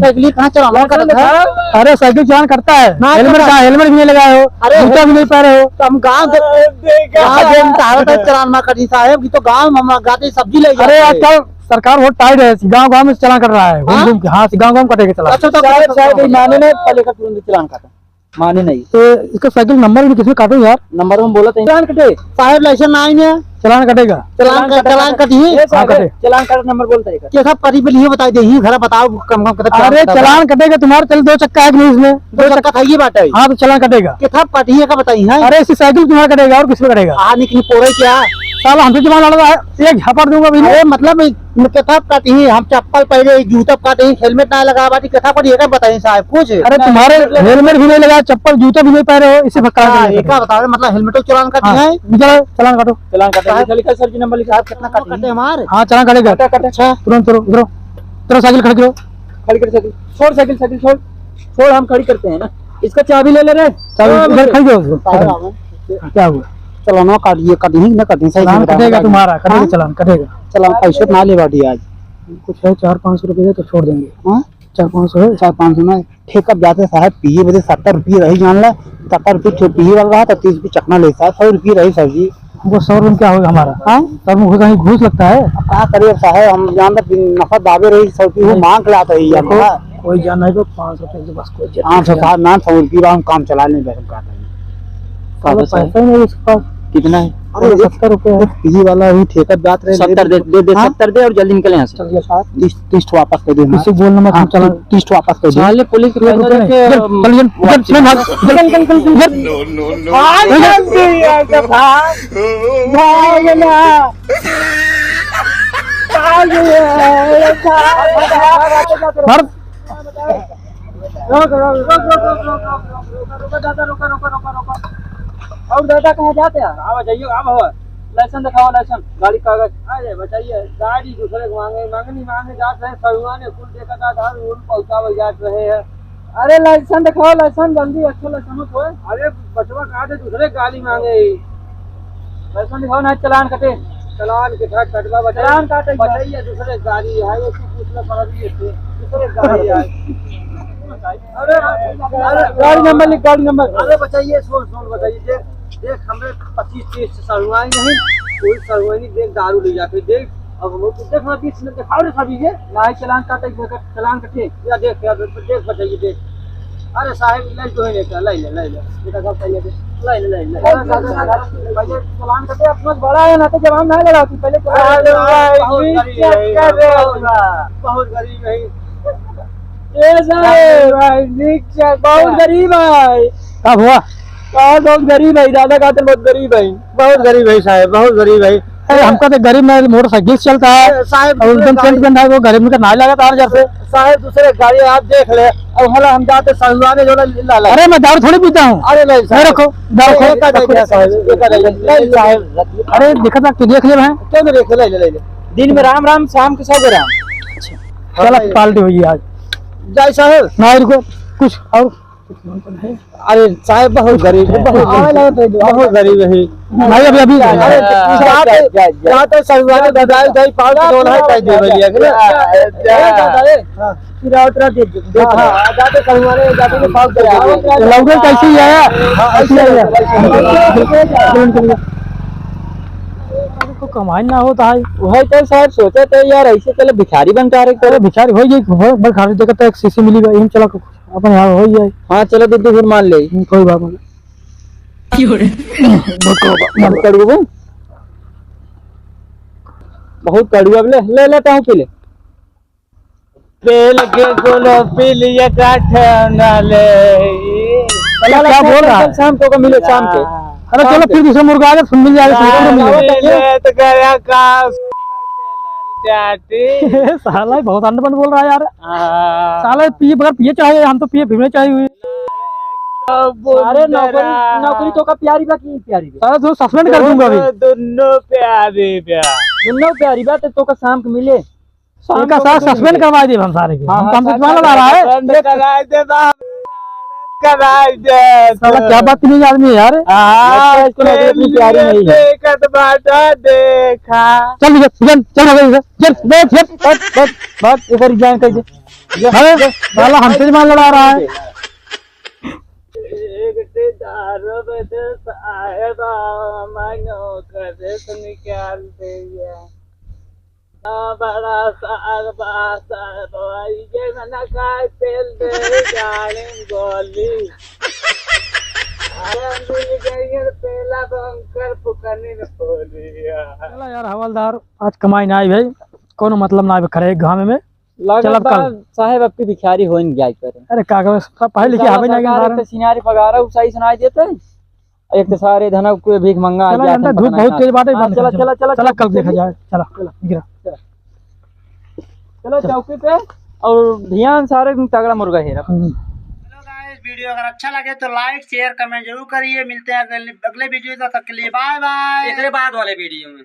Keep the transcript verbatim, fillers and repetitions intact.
साइकिल कहाँ चलाना करता है? अरे, साइकिल चलान करता है, ना हेलमेट करता। कहाँ, हेलमेट भी नहीं लगाए हो, अरे, जूता भी नहीं पहने हो। तो हम गाँव दे-, गाँव दे हम कहावत है चलान ना करी साहेब, कि तो गाँव में हम गाते सब्जी ले अरे, जाते हैं। आजकल सरकार बहुत टाइट है, गाँव गाँव में चलान कर रहा है, घूम हाँ? घूम के। हाँ, गाँव गाँव कटेगा चलान। अच्छा, तो साहेब, साहेब, बेईमानी नहीं, पहले का तुरंत चलान काटा। माने नहीं। तो इसका साइकिल नंबर भी किसमें काटो यार? नंबर में बोला था। चालान कटे। साहब, लाइसेंस ना आई ना। चालान कटेगा। चालान चालान का, कटेगा। चालान कटी। ए, साहब, हाँ, कटे। चालान काट नंबर बोलता है। के साहब कटी पे लिए बताई दे, ही घरा बताओ, कम, कम, कटे, चालान अरे, कटा। चालान कटेगा तुम्हारा, चल, दो चक्का है कि नहीं इसमें? दो चक्का था, ये बात है। हाँ, तो चालान कटेगा। के साहब कटी है का बताई है? अरे, इसकी साइकिल तुम्हारा कटेगा, और किसमें कटेगा? आ, निक, निक, पोरे क्या? साला, हमसे जबान लड़ा है, एक झापड़ दूंगा अभी। अरे, मतलब, केथा काटी, हम चप्पल पहने, जूता काटी, हेलमेट ना लगा बाटी, केथा काटी, एका बताई साहब कुछ। अरे तुम्हारे हेलमेट भी नहीं लगा, चप्पल जूता भी नहीं पहने हो, इसे भक्का हाँ, लगा। एका बताओ, मतलब हेलमेट तो चालान काटी हाँ, है? निकल, चालान काटो। चालान काटे, साहब, लिखा, लिखा सर जी, नंबर लिखा। साहब, कितना काटे हमारे? हाँ, चालान काटेगा। काटे, काटे। अच्छा। तुरंत उतरो, उतरो, उतरो, साइकिल खड़ी करो। खड़ी कर साइकिल, छोड़ साइकिल, साइकिल छोड़, छोड़, हम खड़ी करते हैं ना। इसका चाबी ले ले रे। चाबी हाँ, इधर बच्चे। खड़ी करो। साहब, क्या हुआ? चालान काटिए, काटिए, ना काटिए, सही से चालान बताओ, कटेगा काटिए। तुम्हारा, कटेगा हाँ? चालान, कटेगा। चालान पैसे ना ले बाटी आज। कुछ है, चार पाँच सौ रुपये दे तो छोड़ देंगे। हाँ? चार पाँच सौ है। चार पाँच सौ में ठेका ब्याज है साहब, पिए बजे सत्तर रुपये रही जान ला, सत्तर रुपये ठे-, पिए वाला रहा तो तीस रुपये चखना ले साहब, सौ रुपये रही सर जी। हमको सौ रुपये में क्या होगा हमारा? हाँ? सौ रुपये में कहीं घूस लगता है? अब का करिए साहब, हम जान ला दिन नफा दाबे रही, सौ रुपये वो नहीं। मांग के लाता है ये देखो, हमारा। कोई जान नहीं तो पाँच सौ रुपये के पास कोई जान हाँ, नहीं। तो साहब, नाम सौ रुपये हम काम चला लें, बस हम कहते हैं। चलो, पैसा ही नहीं उसके पास। कितना है? अरे, अरे, सत्तर रुपये है। ये वाला ही ठेका बात रहे, सत्तर दे, दे, दे, हाँ? सत्तर दे और जल्दी निकले यहाँ से। चल, ये साहब। तीस, तीस ठो वापस कर दे, हाँ, तीस बोल नंबर हाँ, हम चला। तीस ठो वापस कर दे। साले पुलिस के चल, पैसा रुको ना, देके, चल, अम, चल, चल, वापस। चल, चल, चल, चल, चल। भाग, भाग, भाग, भाग ना। भाग ना। मार। रोक, रोक, रोक, दादा, रोका, रोका, रोका, रोका। और दादा, कहाँ जाते हैं? आवा, जाइए, आवा, हो। लाइसेंस दिखाओ, लाइसेंस, गाड़ी कागज। अरे, बताइए, गाड़ी दूसरे को मांगे, मांगनी मांगे जात रहे, सरुआ ने कुल देखा था, धान उन पहुंचावे जात रहे हैं। अरे, लाइसेंस दिखाओ, लाइसेंस, जल्दी, अच्छा लाइसेंस हो। अरे, बचवा कहाँ थे, दूसरे गाड़ी मांगे। पैसा दिखाओ ना, चालान कटे। चालान के साथ कटवा बचा-, चालान काटे बा। बताइए, दूसरे गाड़ी है, ये कुछ पूछना पड़ा भी है, दूसरे गाड़ी है। अरे, अरे, गाड़ी नंबर लिख, गाड़ी नंबर। अरे, बताइए, सुन, सुन, बताइए, देख, देख, हमरे पच्चीस तीस से सरुआई नहीं, कोई सरुआई नहीं, देख, दारू ले जाके, देख, अब हम लोग को देखना, बीच में दिखाओ रे सभी ये। नहीं, चालान काटे, चालान कटे। या देख, या देख, बताइए, देख। अरे साहब, ले तो है, ले, ले, ले, ले। बेटा साहब, पहले दे। ले, ले, ले, ले। अरे, दादा, दादा, पहले चालान कटे, अपना बड़ा है ना, तो जवाब ना लड़ा तू, पहले चालान अरे, कटे। बहुत गरीब है, बहुत, बहुत गरीब है। ए साहब, भाई, ठीक से, बहुत गरीब है। का हुआ? का बहुत गरीब है, दादा का तो बहुत गरीब है। बहुत गरीब है साहब, बहुत गरीब है। अरे, हमका तो गरीब में मोटरसाइकिल से चलता है। अरे, साहब, और एकदम दूसरे टेंट गाड़ी पेंट है, वो गरीब में का ना लगा तार जैसे। साहब, दूसरे गाड़ी आप देख ले। अब हला हम जाते सहुआने जो ला, ला, ला। अरे, मैं दारू थोड़ी पीता हूँ। अरे, नहीं, साहब। मेरे को दारू नहीं, खो-, एक आध खो-, नहीं, साहब, एक आध नहीं, नहीं, साहब। अरे, देखा था, तू देख ले भाई। क्यों नहीं देख ले, ले, ले, ले। दिन में राम राम, शाम के सौ राम। अच्छा। हाँ, चला, नहीं। पार्टी होगी आज। जय साहब। नहीं, रुको, कुछ और। अरे साहब, बहुत गरीब है, बहुत गरीब, बहुत गरीब है। भाई, अभी, अभी। अरे, जाते, जाते सहुआने बधाई, बधाई, पाँच सौ डॉलर है, कह दे भैया, है ना? ए, दादा, ए, हाँ। फिर आओ, तेरा दे दे। हाँ, हाँ, जाते सहुआने, जाते के पाँच सौ डॉलर। लौटे कैसे ही आया? हाँ, ऐसे ही आया। तो कमाई ना होता है। वही तो साहब सोचे थे यार, ऐसे चले भिखारी बन के आ रहे। अरे भिखारी हो गई, हो, बड़ खाली देखा तो एक शीशी मिली भाई, हम चला अपन यहाँ हो जाए। हाँ, चलो दीदी, फिर मान ले। हम्म, कोई बात नहीं। बहुत कड़वा बा। बहुत कड़वा बा। बहुत कड़वा बा, ले, ले, ले, ताऊ पी ले। बेल के गोलो पी लिया, काठे न ले। साला क्या बोल रहा है? शाम को, को मिले, शाम को। अरे चलो, फिर दूसरा मुर्गा आ गया, फिर मिल जाएगा, फिर मिल जाएगा। ले तो गया का चाटी। साला बहुत अंडमंड बोल रहा है यार। हाँ। साला पिए बगैर पिए चाहे, हम तो पिए फिरने चाहे हुए। अरे नौकरी, नौकरी तो का प्यारी बा कि प्यारी बा? साला तो सस्पेंड कर दूंगा अभी। दोनों प्यारी बा। दोनों प्यारी बा, तो, तो का शाम को मिले। शाम का साथ सस्पेंड करवा दे हम सारे के। हाँ, हम तो हाँ, तुम्हारा ला रहा है। सस्पेंड कराई दे बा। कराई दे। साला क्या बदतमीज आदमी है यार। हाँ, इसको नौकरी अपनी प्यारी नहीं है। देखत बाटा देखा। चल, चल, चल, चल, चल, चल, बैठ, बैठ, बैठ, बैठ, बैठ, इधर रिजाइन कर दे। अरे, साला हमसे दिमाग लड़ा रहा है। एक ते दारू बदे साहेबा, मानो करे से निकाल दे ये। ना बड़ा सार बा, सार बा, ये मना काय तेल दे जाने गोली। अरे मिल गई है पहला बंकर फुकनी ने बोलिया। चला यार हवलदार, आज कमाई ना आई भाई, कोनो मतलब ना आवे खरे घामे में। लागत चल अब बा कल। साहेब अब की भिखारी होइन जाए करे। अरे का करे, सब पढ़े लिखे साला हवे ना सरकार कारण। एक तो सिनारी पगारा उ सही सुनाई देते। एक तो सारे धनव के भीख मंगा चला, गया, घंटा धूप बहुत तेज बाटे, हाँ, बंद चला, कर, चला, चला, चला, चला, कल देखा जाए, चला, चला। निकला। चला। चलो चौकी पे और ध्यान सारे तगड़ा मुर्गा हेरा। हम्म। Hello guys, वीडियो अगर अच्छा लगे तो like, share, comment जरूर करिए। मिलते हैं अगले, अगले वीडियो, तब तक के लिए bye bye। एकरे बाद वाले वीडियो में।